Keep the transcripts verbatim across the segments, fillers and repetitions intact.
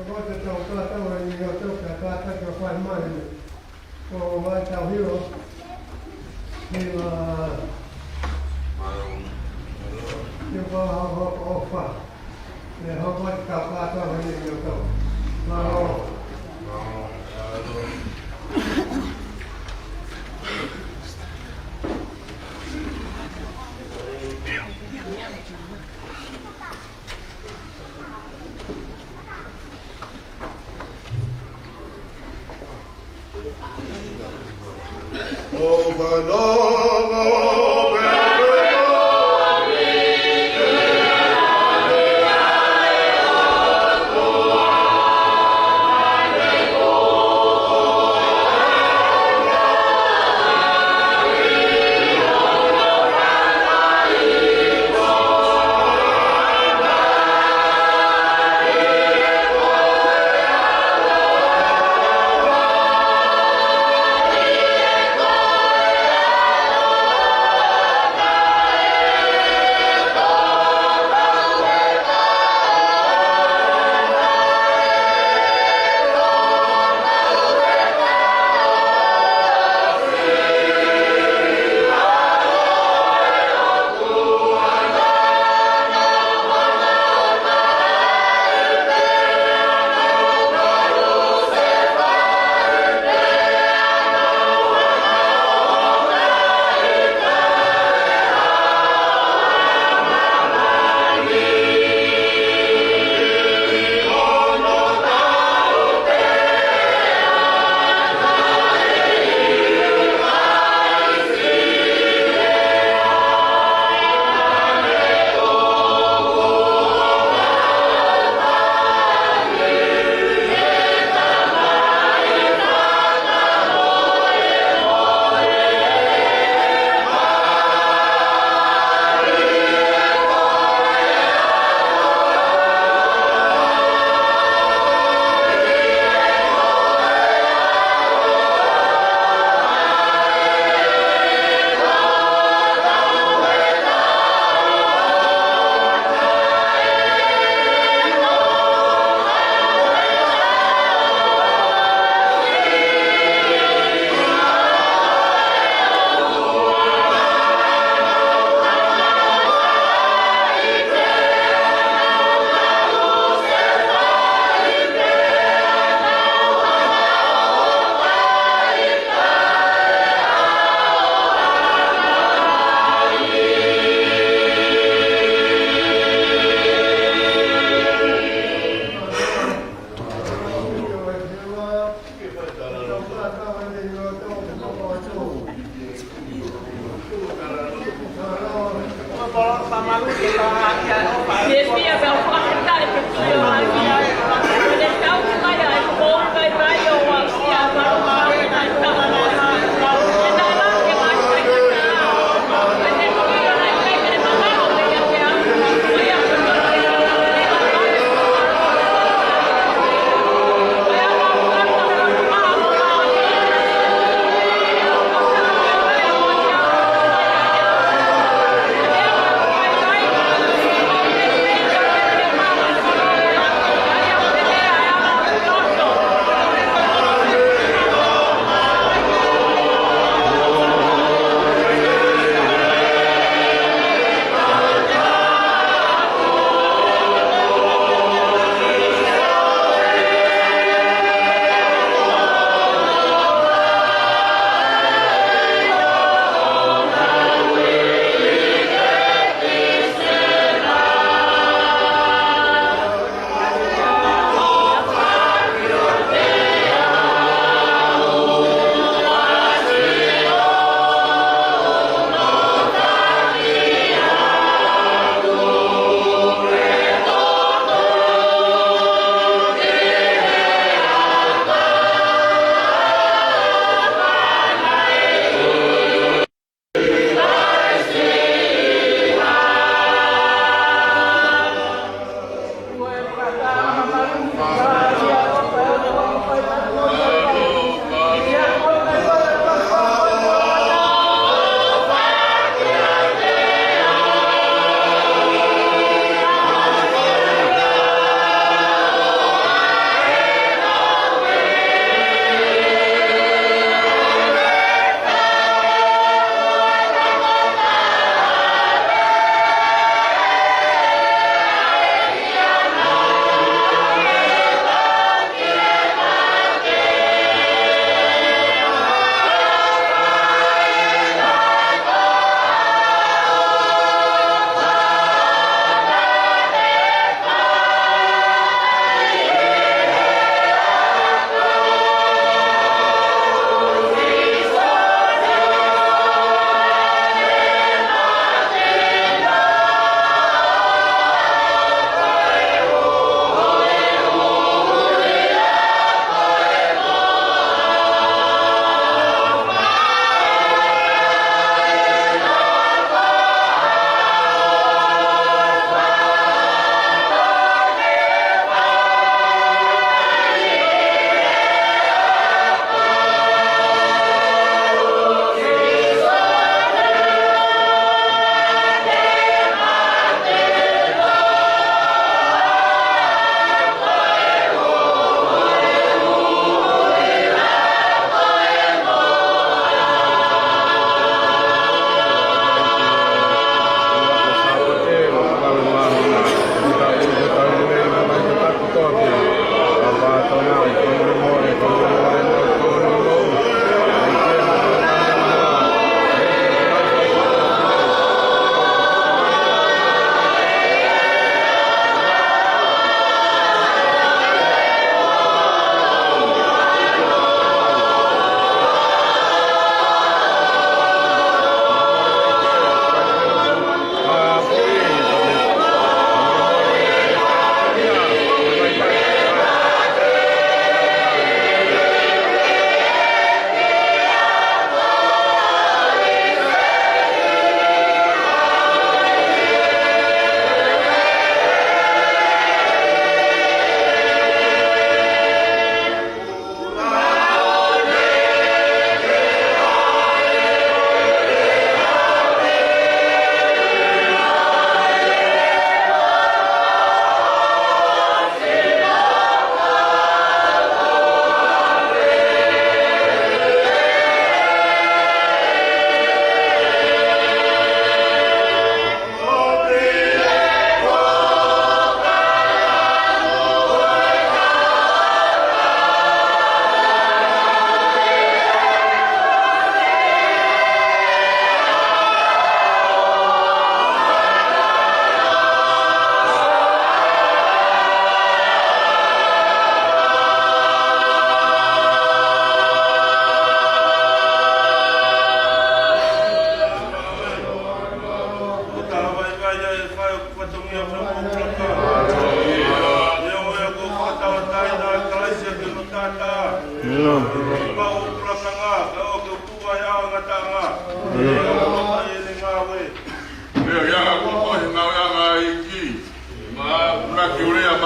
Ko te tau kātaki ʻi he ʻOtua, kātaki ʻo fai mai. Ko e tau hilo. Hila. Te pā hoko ʻofa. Te hoko te tau kātaki ʻi he ʻOtua. Mālō.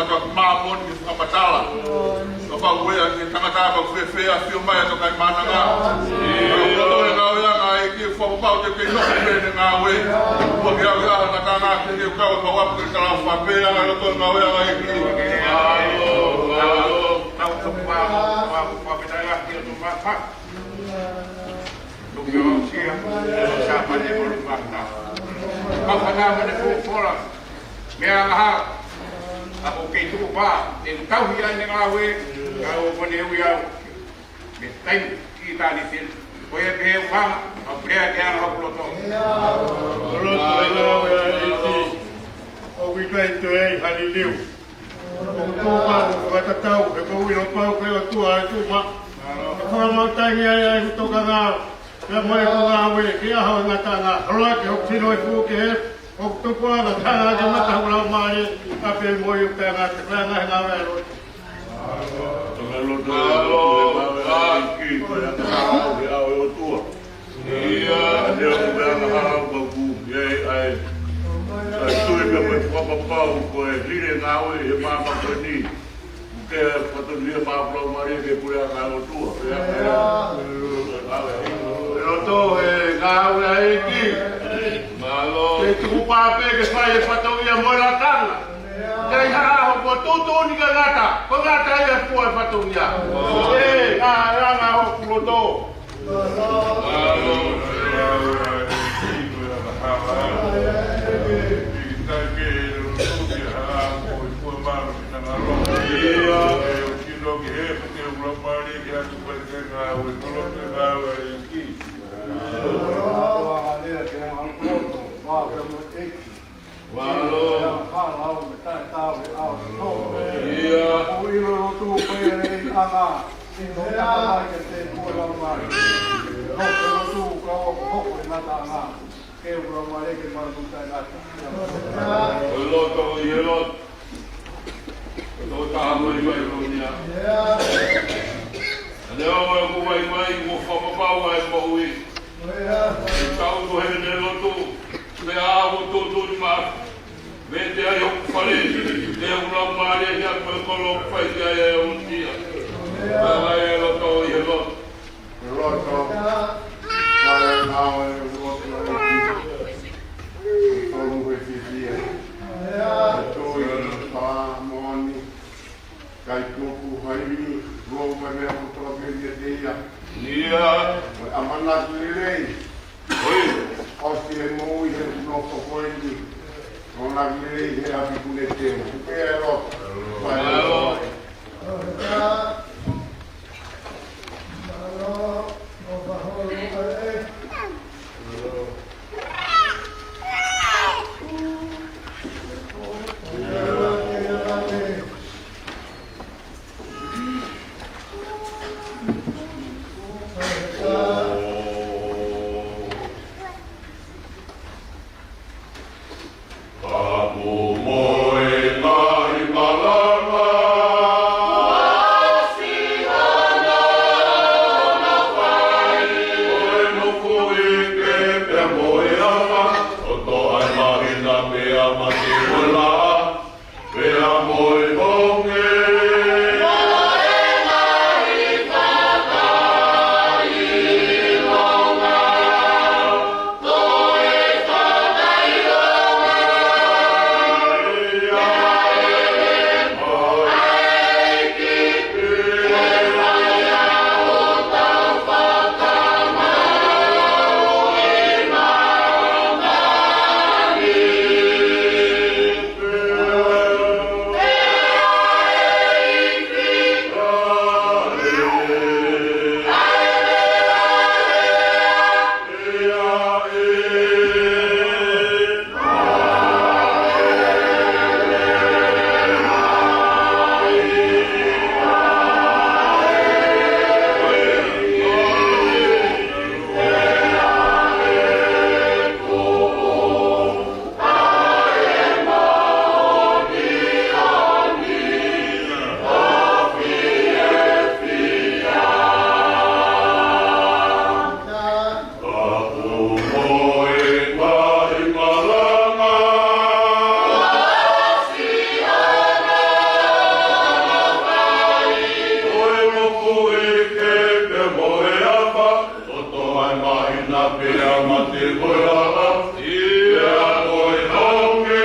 Ka māmoni ke fakamatala. Ka pau ē ʻa e tangata ka fēfē ʻa e ʻafio mai ʻa e Tokaimaʻananga. Ka ko e ngāue ʻa e ʻEiki, fakapapau te ke nofo pē he ngāue. Kuo ke ʻave ʻa e ngataʻanga ke ke kau ka wapu ke tala fapea ʻa e loto ngāue ʻa e ʻEiki. Mālō, mālō. Tau tapu ā, ā, ā, ā, pē tai ā ki atu mā, mā. Tuki o sia, sa mane mo lu mā. Mā fana mane fōfola. Meʻa angahala. ʻA ko kei tuku pā, te u tauhi ʻa e ngāue, ka ʻoku ne ui au. Mei taimi ki ʻitāniti. Ko ia pē ʻeku ʻuhinga, ʻa e puleʻanga ʻoku loto. ʻOku loto e ngāue ʻa e ʻEiki. ʻOku ʻikai toe ai ha liliu. ʻOku tō pau, ʻoku fakatatau, he ko e ʻilo pau ko e ʻOtua ʻa e tuʻunga. Ka fakamau taimi ai ʻa e tokanga, pea mo e ngāue, ki he ʻaho e ngataʻanga, holoaki hoku sino ʻi he fuʻu kehe, ʻoku tupu ʻa e ngataʻanga ke mata hoku laumālie, ka pē mo e ʻuhinga te u ngāue he ngāue ʻa e lotu. Mālō, mālō, ʻEiki, ko e angahala ʻa e ʻOtua. Ia, ʻa e ʻuhinga angahala ʻoku ʻi ai ʻa e. Ka tui pē mo e fakapapau ko e lile ngāue he māmani ko eni. Ke fatongia māflau mālie ke puleʻanga ʻo e ʻOtua. Ia, ia. ʻE loto he ngāue ʻa e ʻEiki. Mālō. Ke tuku pā pē ke fai e fatongia mo e lakanga. Kei haʻo ko tuʻutuʻuni ke ngata, ko ngata ia kuo fatongia. ʻE, ngā langa hoku loto. Mālō. Ia. Ko e loto ʻi he loto. Ko e taha mai mai lonia. ʻA e ʻaho ʻoku vai mai, mo fakapapau ai moʻui. ʻE tau ko he ne lotu, pea ʻoku tuʻutuʻuni mai. Mete ai hoku fale, te u lau mālie ia ko e kolo fai ki ai e utia. Pea vai e loto ʻi he loto. Loto, fale ngāue loto ʻi he tonu he fitia. Toi, pā, moani. Kai tuku hai ni, lo mai mea kotoa pē ia te ia. Ia. Mo e ʻamanaki lelei. ʻOi. ʻOsi e moʻui he nofo ko eni. ʻAmanaki lelei he ʻapi kune teu. Pea e lo. Mālō. Mālō. Māhina pea mate ko e ʻaʻa, ia ko e hauke.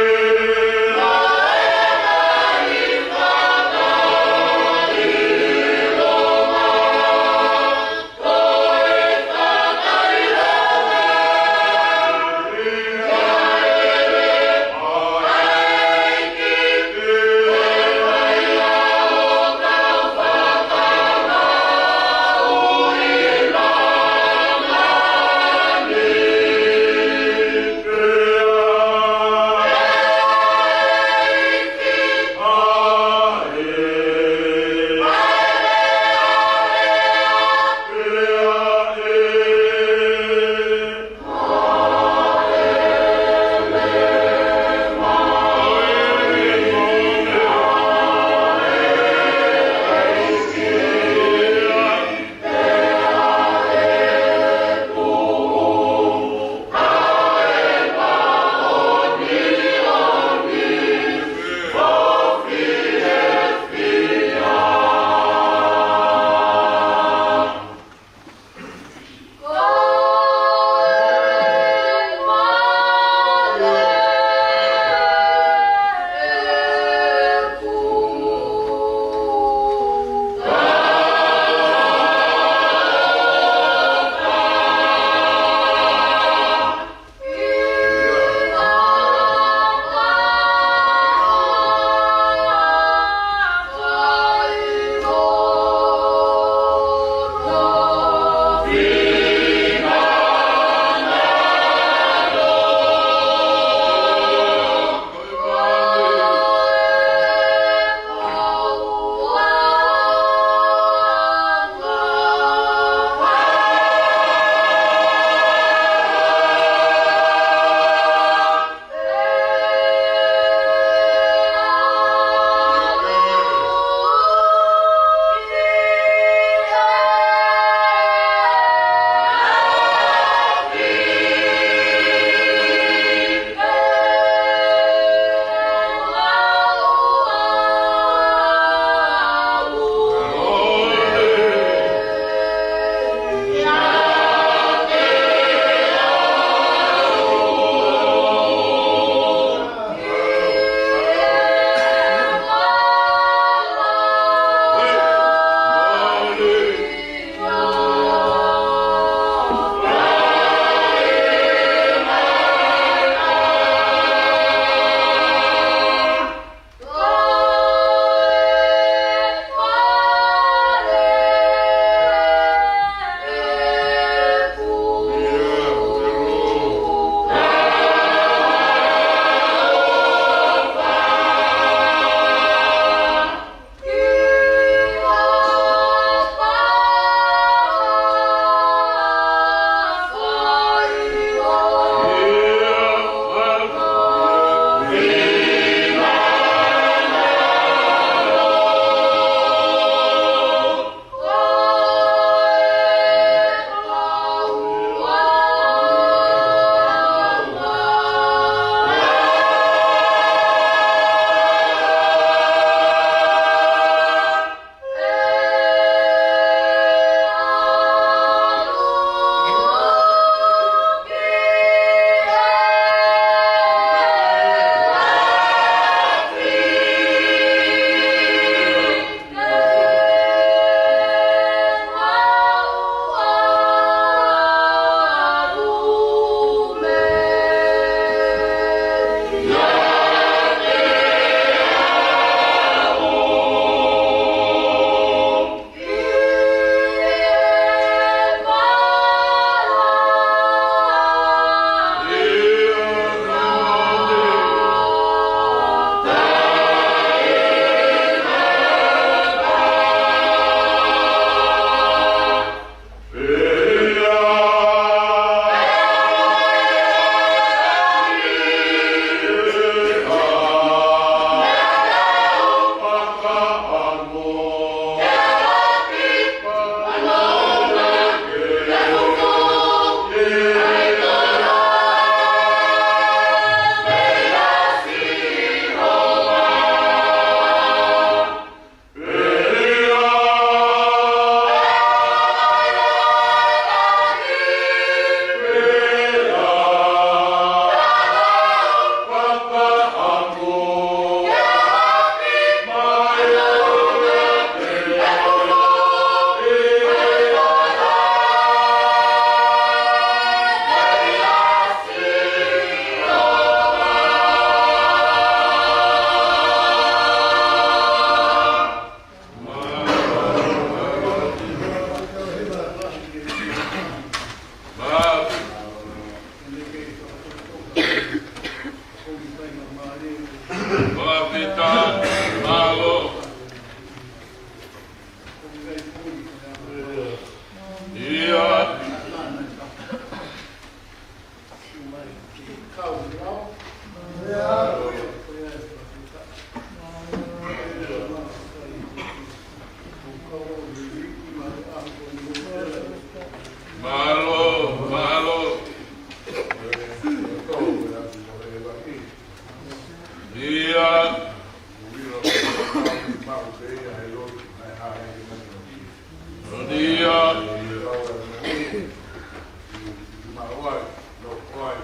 Hawaii, no Hawaii.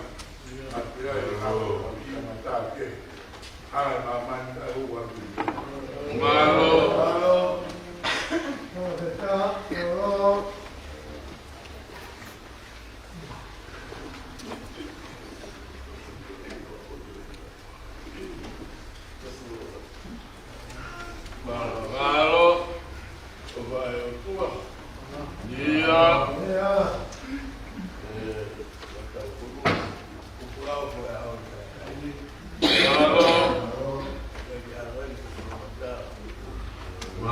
Ate ai, hawa, hawa, tangata ke. Hai, mamani, ai, ua, ua. Mālō. Mālō. Mālō. Mālō, mālō. ʻOfa ʻa e ʻOtua. ʻIo. ʻIo. ʻE, ʻoku tau kupu, kupu lau ko e ʻaho ni. Mālō.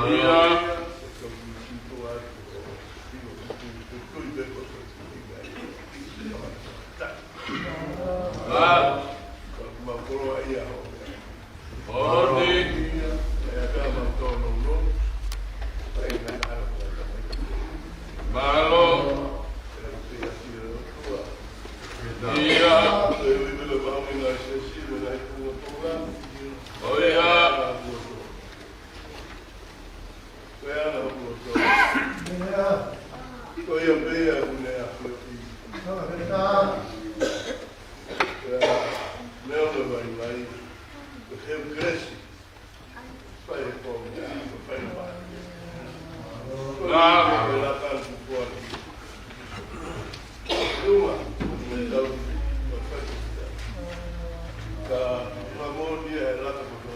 ʻIo. Mālō. Mālō. Mālō. ʻIo. ʻIo. Ko ia pē ʻoku ne ʻafioʻi. Ko ia, neongo e vaivai, ko e heukelesi. Fai e konga, fai e konga. Ko ia pē ʻoku ne laka atu ki he ʻOtua, mo e tau, mo e fai e konga. Ka, ka moʻoni e laka mo e konga.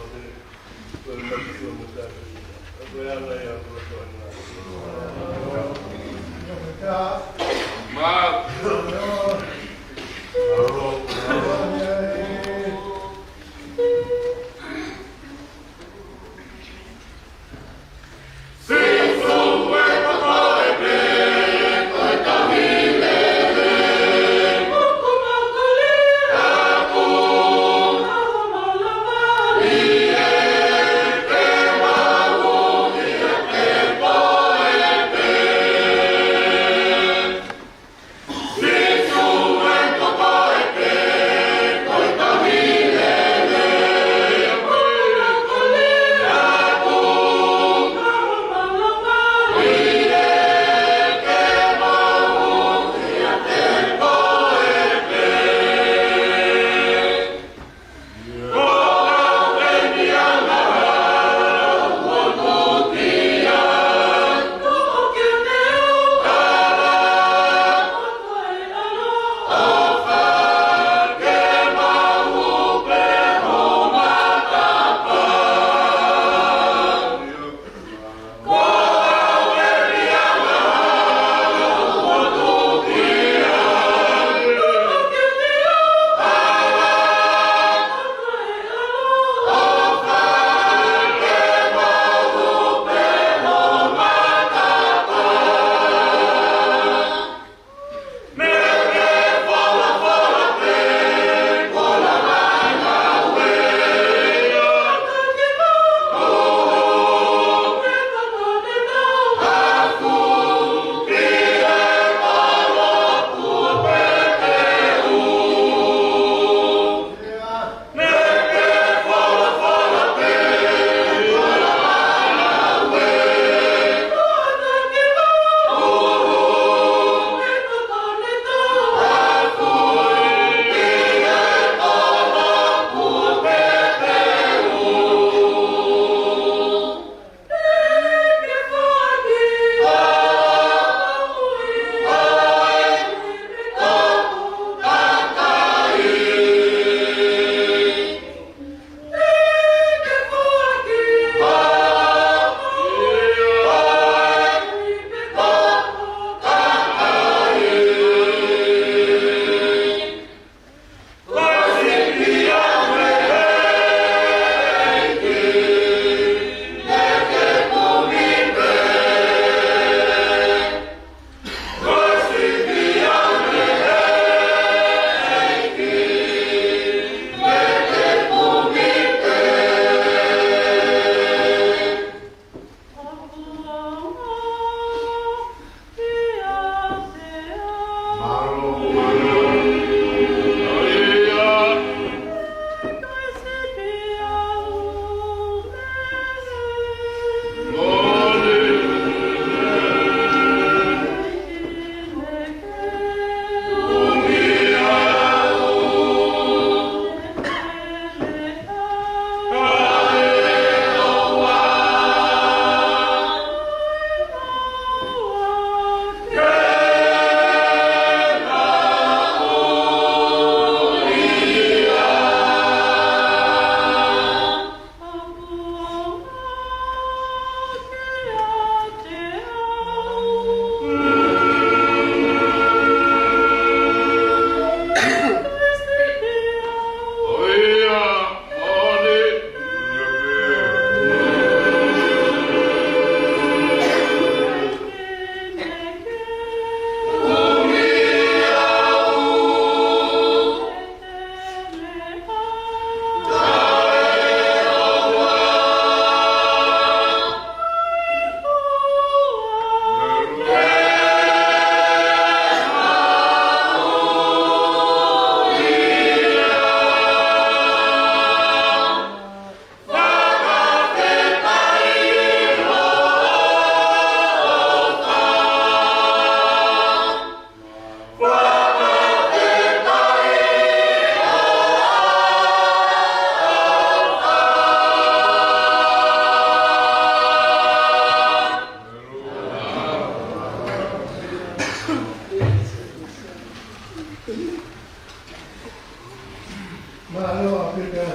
Mālō ʻaupito.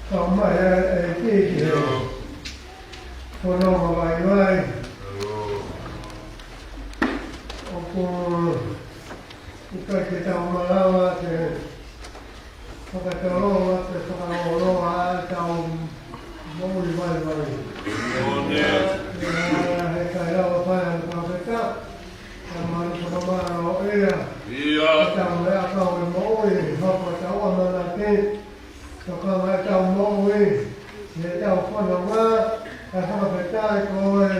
Tau mai ʻa e ʻEiki ki he fononga vaivai. ʻOku ʻikai ke tau malava ke fakatolonga pe fakalōloa ʻetau moʻui vaivai. He ʻikai lava fai ʻa e palōfita, ka mālō fakamālō ia. ʻEtau meʻa kau e moʻui, hoko ʻetau ʻamanaki, tokanga ʻetau moʻui, ʻetau fononga, kae fakafetaʻi ko e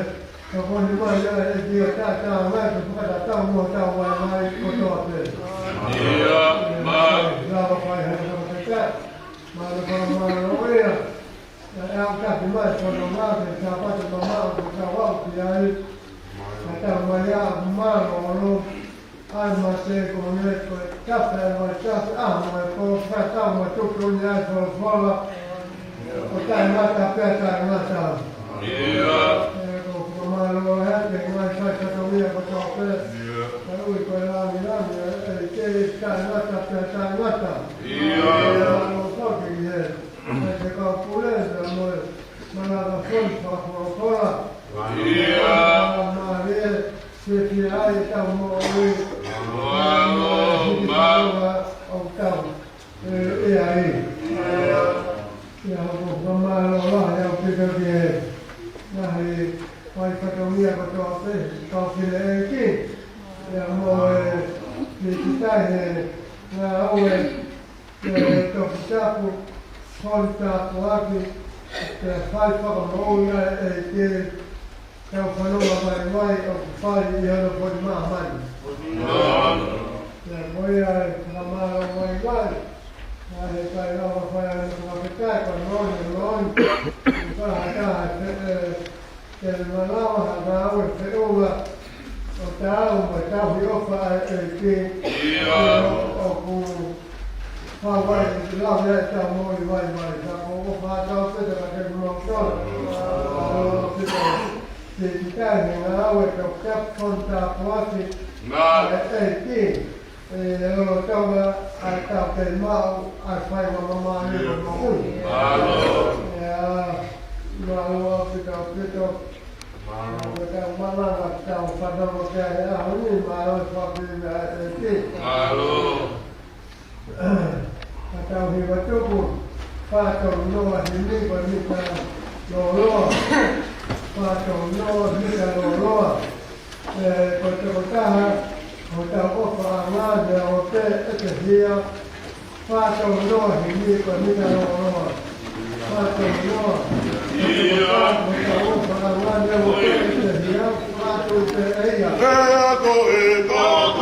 tokoni mai ʻa e ʻEiki ʻo taʻataʻa mai, ke fakatatau mo ʻetau vaivai kotoa pē. Lava fai ha fakafetaʻi, mālō fakamālō ia. ʻE au taki mai fononga ke Sāpate mamaʻo ko tau aʻu ki ai. Ka tau mai ʻa mālōlō ai ma se ko ne ko e tafe ai mai tafe ʻa mo e ko fata ma tuku ni ai folofola. Ko taʻengata pea taʻengata. ʻE ko fakamālō he te ngai sai katongia ko tau pē. Ka ui ko e langi langi e ke taʻengata pea taʻengata. Mālō faki he. Mai se kau pule, pea mo e malanga fon fakafolofola. Mālie, fiefia ai ʻetau moʻui. Mālō, mālō ʻoku tau ʻi ai. ʻIa, ʻoku fakamālō lahi ʻaupito ki he ngaahi fai fatongia kotoa pē, kau file ʻEiki. ʻIa, mo e ki kitai he ngāue ke toki tapu, hon tāpuaki, ke fai fakamoʻui ʻa e ʻEiki, tau fanonga vaivai ʻoku fai ʻi hono foʻi māmani. Pea ko ia e fakamālō vaivai, ʻa e kai lava fai ʻa e fakafetaʻi, ka moʻoni, moʻoni, ʻi ka ha taha, e, Ke malava ha ngāue feʻunga ʻo tau mo e tauhi ʻofa ʻa e ʻEiki. ʻIo. ʻOku fau ai e lave ʻa e tau moʻui vaivai. Ka ko e ʻofa ʻa tau peta ka ke mau tau. ʻAlo peta ke kitai he ngāue tau tap kon tāpuaki ʻa e ʻEiki. ʻE lolotonga ʻa e tau kei maʻu ʻa e faingamālie ʻo e moʻui. Mālō. ʻIa, mālō ʻaupito, ʻaupito. Mālō. Ko e tau malanga, tau fanongo ki ai he ʻaho ni, mālō e fakapina ʻa e ʻEiki. Mālō. Ka tau hiva tuku, fā tolu noa himi ko e mita lōloa. Fā tolu noa mita lōloa. ʻE, ko e tokotaha, ko e tau ʻofaʻanga, ne o te ʻe te hia, fā tolu noa himi ko e mita lōloa. Fā tolu noa. ʻIa. Ko e tau ʻofaʻanga, ne o te ʻe te hia, fā tolu te ʻe ia. ʻIa, ko e tau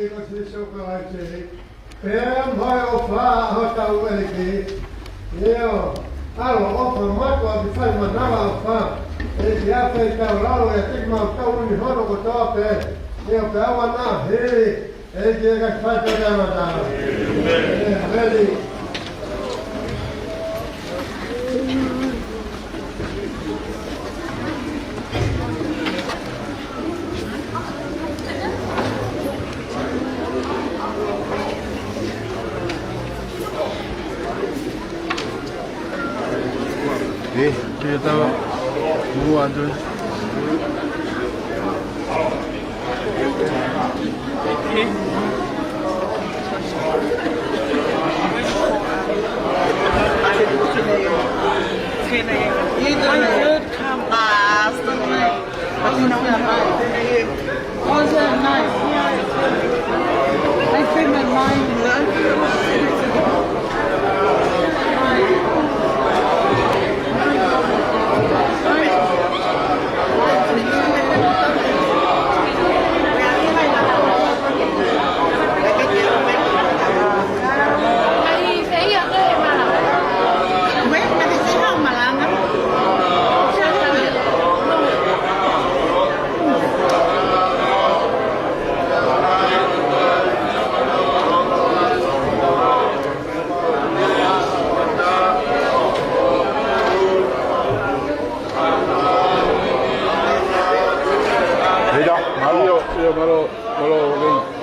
Ko Sīsū Kalaisi, pea mo e ʻofa ʻa hotau ʻEiki, ʻio, ʻaloʻofa mātuʻaki fai manavaʻofa, ʻEiki ʻa pē tau lalo ʻiate kimautolu ʻi he hono kotoa pē, ʻio, pea ʻoua naʻa hili, ʻEiki ʻe ka fai pē ʻa e mata. ʻĒmeni. Ē, ke tau mua atu. ʻIo, mālō. ʻIo, mālō, mālō.